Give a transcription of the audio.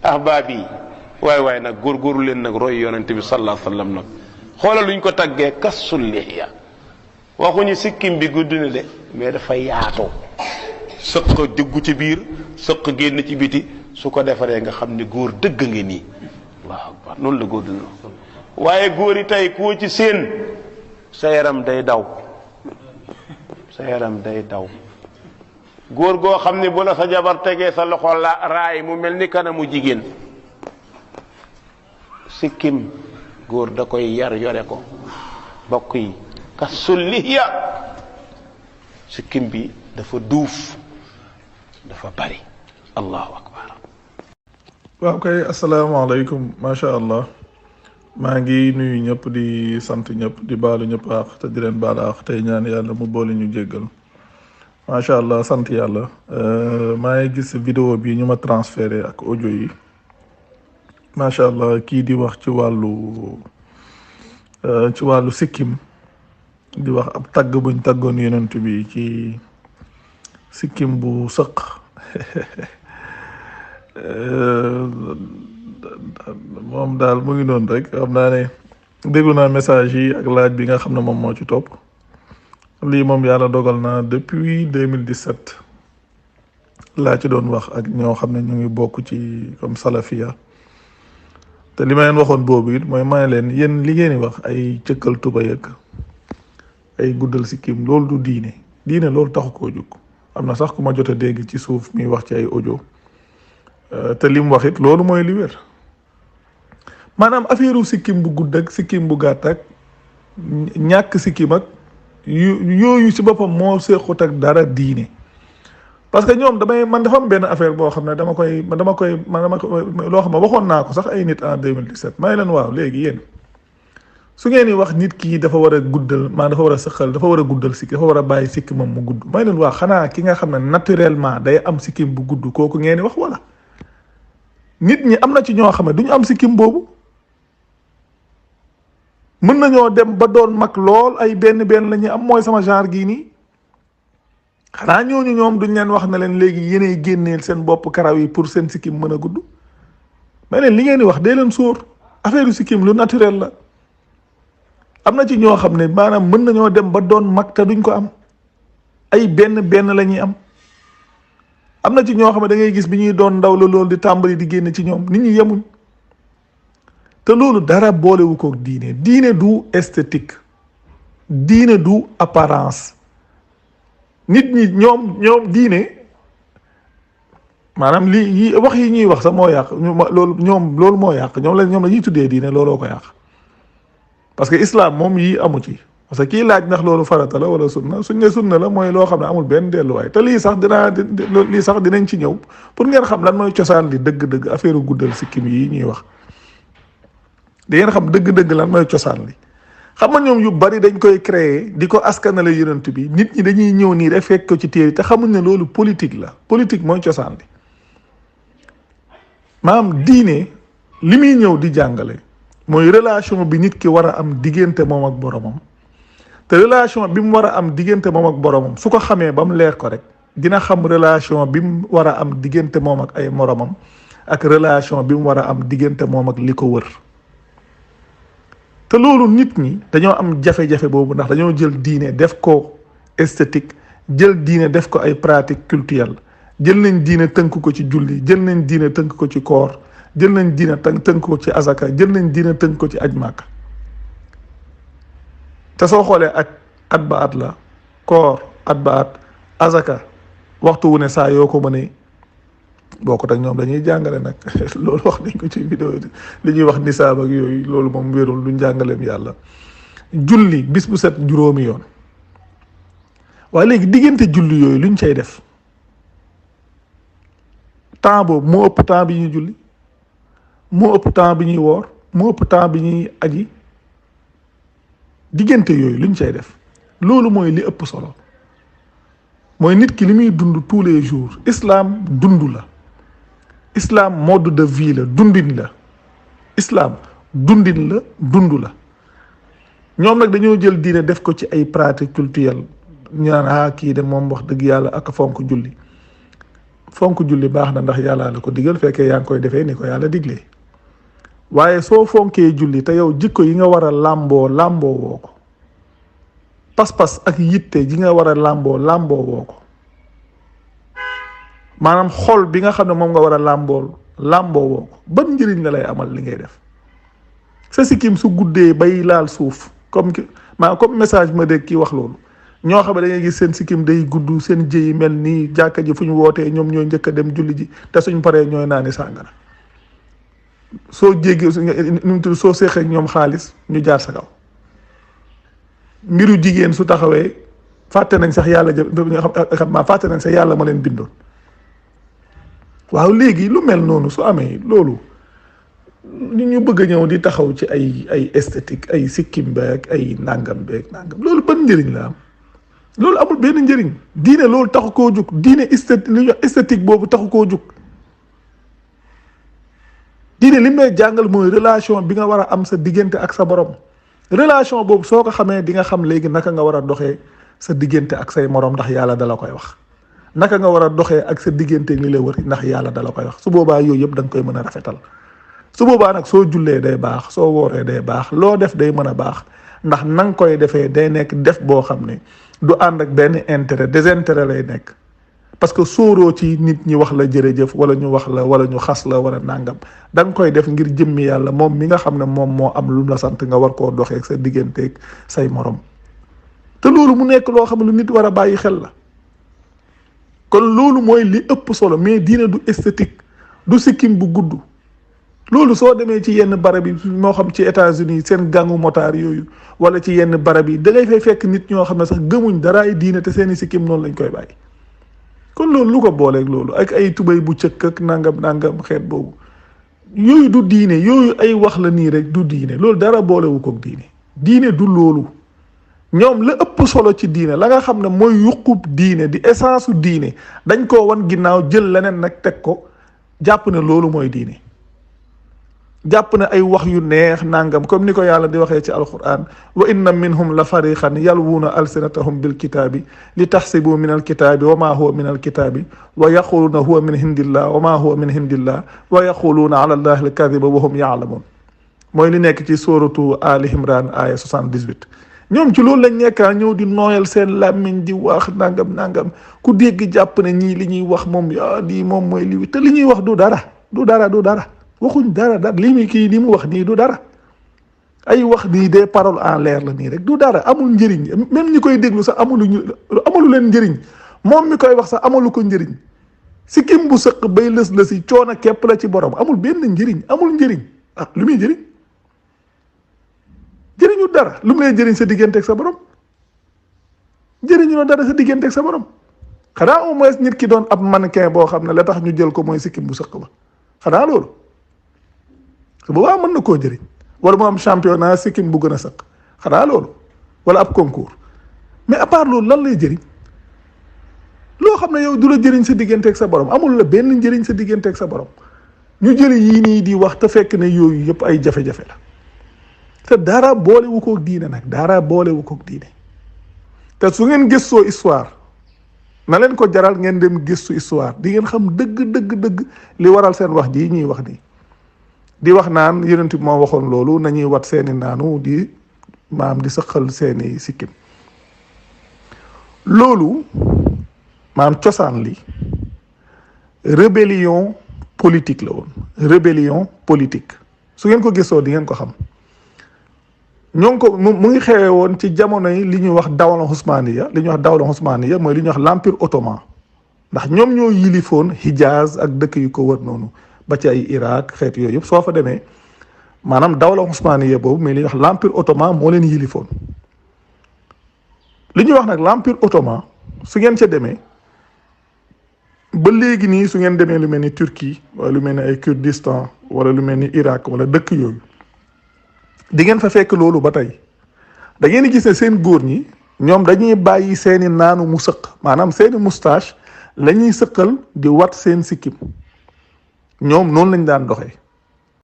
ahbaab yi waay nag góorgóorlu leen nag roy yonente bi sallallahu alayhi wasallam nag xoolal luñ ko taggee kassul lihya waxuñu sikkim bi gudd na de mais dafa yaatu sëq dugg ci biir sëq génn ci biti su ko defaree nga xam ne góor dëgg nga nii allahu akbar noonu la góor dina waaye góor yi tey koo ci seen sa yaram day daw sa yaram day daw góor goo xam ne bu la sa jabar tegee sa loxo la raay mu mel ni kanamu jigéen sikkim góor da koy yar yore ko bokk yi kassul lihya sikkim bi dafa duuf dafa bari allahu akbar. waaw kay asalaamaaleykum macha allah maa ngi nuyu ñëpp di sant ñëpp di baalu ñëpp àq te di leen baal àq tey ñaan yàlla mu boole ñu jéggal macha allah sant yàlla maa ngi gis vidéo bi ñu ma transféré ak audio yi macha allah kii di wax ci wàllu sikkim di wax ab tagg buñ taggoon yonent bi ci sikkim bu sëq moom daal mu ngi noonu rek xam naa ne déglu naa message yi ak laaj bi nga xam ne moom moo ci topp lii moom yàlla dogal na depuis 2017 laa ci doon wax ak ñoo xam ne ñu ngi bokk ci comme salafia te li ma leen waxoon boobu it mooy may leen yéen li ngeen di wax ay cëkkal tuba yëg ay guddal sikkim loolu du diine loolu taxu koo jóg am na sax ku ma jot a dégg ci suuf mi wax ci ay audio te li mu wax it loolu mooy li wér maanaam affaire sikkim bu gudd ak sikkim bu gàtt ak ñàkk sikkim ak yooyu si boppam moo sequt ak dara diine parce que ñoom man dafa am benn affaire boo xam ne dama koy loo xam ne waxoon naa ko sax ay nit en 2017 may leen waaw léegi yéen su ngeen di wax nit kii dafa war a guddal dafa war a sëqal dafa war a guddal sikki dafa war a bàyyi sikki moom mu gudd may leen waaw xanaa ki nga xam ne naturellement day am sikkim bu gudd kooku ngeen di wax wala nit ñi am na ci ñoo xam ne duñu am sikkim boobu mën nañoo dem ba doon mag lool ay benn la ñuy am mooy sama genre gii nii xanaa ñooñu ñoom duñ leen wax ne leen léegi yéenay génneel seen bopp karaw yi pour seen sikkim mën a gudd may leen li ngeen di wax dee leen sóor affaire sikkim lu naturel la am na ci ñoo xam ne maanaam mën nañoo dem ba doon mag te duñ ko am ay benn la ñuy am na ci ñoo xam ne da ngay gis bi ñuy doon ndaw la loolu di tàmbali di génn ci ñoom nit ñi yemuñ te loolu dara boolewu ko diine du esthétique diine du apparence nit ñi ñoom diine maanaam lii wax yi ñuy wax sax moo yàq loolu moo yàq ñoom la ñuy tuddee diine looloo ko yàq parce que islam moom yii amu ci parce que kii laaj ndax loolu farata la wala sunna suñ ne sunna la mooy loo xam ne amul benn delluwaay te lii sax dinañ ci ñëw pour ngeen xam lan mooy cosaan li dëgg-dëgg affaire guddal sikkim yi ñuy wax di ngeen xam dëgg-dëgg lan mooy cosaan li xam nga ñoom yu bari dañ koy créer di ko askanale yonent bi nit ñi dañuy ñëw nii rek fekk ko ci téere te xamuñ ne loolu politique la politique mooy cosaan li maanaam diine li muy ñëw di jàngale mooy relation bi nit ki war a am diggante moom ak boromam te relation bi mu war a am diggante moom ak boromam su ko xamee ba mu leer ko rek dina xam relation bi mu war a am diggante moom ak ay moromam ak relation bi mu war a am diggante moom ak li ko wër te loolu nit ñi dañoo am jafe-jafe boobu ndax dañoo jël diine def ko esthétique jël diine def ko ay pratique culturelle jël nañ diine tënk ko ci julli jël nañ diine tënk ko ci koor jël nañ diine tënk ko ci azaka jël nañ diine tënk ko ci aj màkk te soo xoolee at ba at la koor at ba at azaka waxtu wu ne saa yoo ko mënee boo ko tak ñoom dañuy jàngale nag loolu wax nañ ko ci vidéo li ñuy wax nisaab ak yooyu loolu moom wérul lu njàngaleem yàlla julli bis bu set juróomi yoon waaye léegi diggante julli yooyu luñ cay def temps boobu moo ëpp temps bi ñuy julli moo ëpp temps bi ñuy woor moo ëpp temps bi ñuy aji diggante yooyu luñ cay def loolu mooy li ëpp solo mooy nit ki li muy dund tous les jours islam dund la islam mode de vie la dundin la islam dundin la dund la ñoom nag dañoo jël diine def ko ci ay pratiques culturelles ñu naan kii de moom wax dëgg yàlla ak fonk julli fonk julli baax na ndax yàlla la ko digal fekkee yaa ngi koy defee ni ko yàlla diglee waaye soo fonkee julli te yow jikko yi nga war a làmboo woo ko pas-pas ak yitte ji nga war a làmboo woo ko maanaam xol bi nga xam ne moom nga war a làmboo woo ko ban njëriñ la lay amal li ngay def sa sikkim su guddee bay laal suuf comme message ma dégg kii wax loolu ñoo xam ne da ngay gis seen sikkim day gudd seen jëyi mel nii jàkka ji fu ñu wootee ñoom ñooy njëkk a dem julli ji te suñ paree ñooy naani sàngara soo jéggee soo seexee ak ñoom xaalis ñu jaar sa kaw mbiru jigéen su taxawee fàtte nañ sax yàlla fàtte nañ sax yàlla ma leen bindoon waaw léegi lu mel noonu su amee loolu ñu bëgg a ñëw di taxaw ci ay esthétique ay sikkim beeg ay nangam loolu ban njëriñ la am loolu amul benn njëriñ diine loolu taxu koo jug diine esthétique boobu taxu koo jug diine li may jàngal mooy relation bi nga war a am sa diggante ak sa borom relation boobu soo ko xamee di nga xam léegi naka nga war a doxee sa diggante ak say morom ndax yàlla dala koy wax naka nga war a doxee ak sa diggante li la wër ndax yàlla dala koy wax su boobaa yooyu yëpp da nga koy mën a rafetal su boobaa nag soo jullee day baax soo wooree day baax loo def day mën a baax ndax na nga koy defee day nekk def boo xam ne du ànd ak benn intérêt désintérêt lay nekk parce que sóoroo ci nit ñi wax la jërëjëf wala ñu wax la wala ñu xas la wala nàngam da nga koy def ngir jëmmi yàlla moom mi nga xam ne moom moo am lu mu la sant nga war koo doxee sa digganteeg say morom te loolu mu nekk loo xam ne lu nit war a bàyyi xel la kon loolu mooy li ëpp solo mais diine du esthétique du sikkim bu gudd loolu soo demee ci yenn barab yi moo xam ci États-Unis seen gàngu motaar yooyu wala ci yenn barab yi da ngay fay fekk nit ñoo xam ne sax gëmuñ dara ay diine te seeni sikkim noonu lañ koy bàyyi kon loolu lu ko booleeg loolu ak ay tubay bu cëkk ak nangam xeet boobu yooyu du diine yooyu ay wax la nii rek du diine loolu dara boolewu koog diine du loolu ñoom la ëpp solo ci diine la nga xam ne mooy yuqub diine di essence u diine dañ koo wan ginnaaw jël leneen nag teg ko jàpp ne loolu mooy diine jàpp ne ay wax yu neex nangam comme ni ko yàlla di waxee ci alquran wa inna minhum la fariqan yalwuuna alsinatahum bilkitaabi li taxsibu min alkitaabi wa ma huwa min alkitaabi wa yaquluuna huwa min hindillah wa ma huwa min hindillah wa yaquluuna ala allahi alkadiba wa hum yaalamun mooy li nekk ci suratu ali imran aya 78 ñoom ci loolu lañ nekkaa ñëw di nooyal seen làmmiñ di wax nangam ku dégg jàpp ne ñii li ñuy wax moom lii moom mooy lii te li ñuy wax du dara waxuñ dara li muy kii li mu wax nii du dara ay wax nii des paroles en l'air la nii rek du dara amul njëriñ même ñi koy déglu sax amalu leen njëriñ moom mi koy wax sax amalu ko njëriñ si kim bu sëq bay lës la si coono képp la ci borom amul benn njëriñ amul njëriñ lu muy njëriñ jëriñu dara lu mu lay jëriñ sa digganteeg sa borom jëriñu la dara sa digganteeg sa borom xanaa au moins nit ki doon ab mannequin boo xam ne la tax ñu jël ko mooy sikkim bu sëq ba xanaa loolu su boobaa mën na koo jëriñ wala mu am championnat sikkim bu gën a sëq xanaa loolu wala ab concours mais à part loolu lan lay jëriñ loo xam ne yow du la jëriñ sa digganteeg sa borom amul la benn njëriñ sa digganteeg sa borom ñu jëli yii nii di wax te fekk ne yooyu yëpp ay jafe-jafe la te dara boolewu koog diine nag dara boolewu koog diine te su ngeen gëstoo histoire na leen ko jaral ngeen dem gëstu histoire di ngeen xam dëgg li waral seen wax ji ñuy wax nii di wax naan yonent bi moo waxoon loolu nañuy wat seeni naanu di maam di sëqal seeni sikkim loolu maam cosaan li rébellion politique la woon rébellion politique su ngeen ko gëstoo di ngeen ko xam ñoo ngi ko mu ngi xewee woon ci jamono yi li ñuy wax dawla Usmaniya mooy li ñuy wax l'empire ottoman ndax ñoom ñoo yilifoon Hijaz ak dëkk yu ko wër noonu ba ci ay Irak xeet yooyu yëpp soo fa demee maanaam dawla Usmaniya boobu mais li ñuy wax l'empire ottoman moo leen yilifoon li ñuy wax nag l'empire ottoman su ngeen ca demee ba léegi nii su ngeen demee lu mel ni Turquie wala lu mel ni ay Kurdistan wala lu mel ni Irak wala dëkk yooyu di ngeen fa fekk loolu ba tey da ngeen di gis ne seen góor ñi ñoom dañuy bàyyi seeni naanu mu sëq maanaam seeni moustache la ñuy sëqal di wat seen sikkim ñoom noonu lañ daan doxee